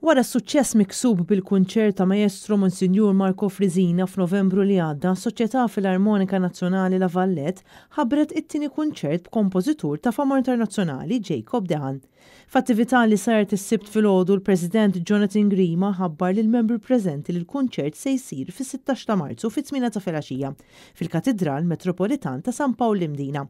Wara s-suċċess miksub bil-kunċert ta' Maestro Monsinjur Marco Frisina f'Novembru li għadda, s-Soċjetà Filarmonika Nazzjonali La Valette ħabbret it-tieni kunċert b'kompożitur ta' fama internazzjonali Jacob de Haan. F'attività li saret is-Sibt filgħodu l-President Jonathan Grima ħabbar lill-membri preżenti li l-kunċert se jsir fis-16 ta' Marzu fit-tmiena ta' filgħaxija fil-Katidral Metropolitan ta' San Pawl l-Imdina.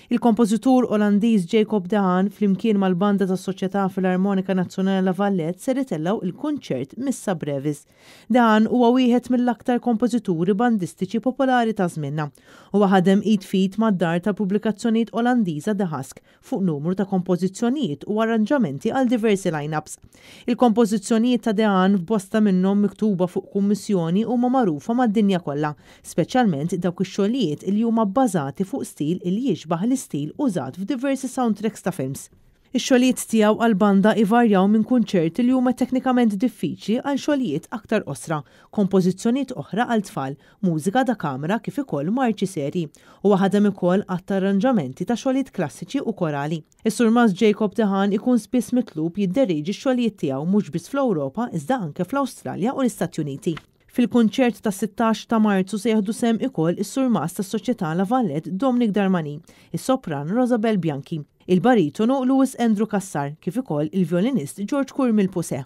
Il-kompożitur Olandiż Jacob de Haan flimkien mal-Banda tas-Soċjetà Filarmonika Nazzjonali La Valette ser itellgħu il-kunċert Missa Brevis. De Haan huwa wieħed mill-aktar kompożituri bandistiċi popolari ta' żmienna. Huwa ħadem id f'id mad-dar tal-pubblikazzjonijiet Olandiża De Husk fuq numru ta' kompożizzjonijiet u arranġamenti għal diversi line-ups. Il-kompożizzjonijiet ta' De Haan, f'bosta minnhom miktuba fuq kummissjoni, huma magħrufa mad-dinja kollha, speċjalment dawk ix-xogħlijiet li huma bbażati fuq stil li jixbah l-istil użat f'diversi soundtracks ta' films. Ix-xogħlijiet tiegħu għall-banda ivarjaw minn kunċerti li huma teknikament diffiċli għal xogħlijiet aktar qosra, kompożizzjonijiet oħra għal tfal, mużika da kamra kif ukoll marċi serji. Huwa ħadem ukoll għadd ta' arranġamenti ta' xogħlijiet klassiċi u korali. Is-Surmast Jacob de Haan ikun spiss mitlub jidderieġi x-xogħlijiet tiegħu mhux biss fl-Ewropa iżda anke fl-Awstralja u l-Istati Uniti. Fil-kunċert tas-16 ta' Marzu se jieħdu sehem ikoll is-Surmast tas-Soċjetà La Valette Dominic Darmanin, is-sopran Rosabel Bianchi, il-baritonu Louis Andrew Cassar kif ukoll il-vjolinist George Curmi Pusè.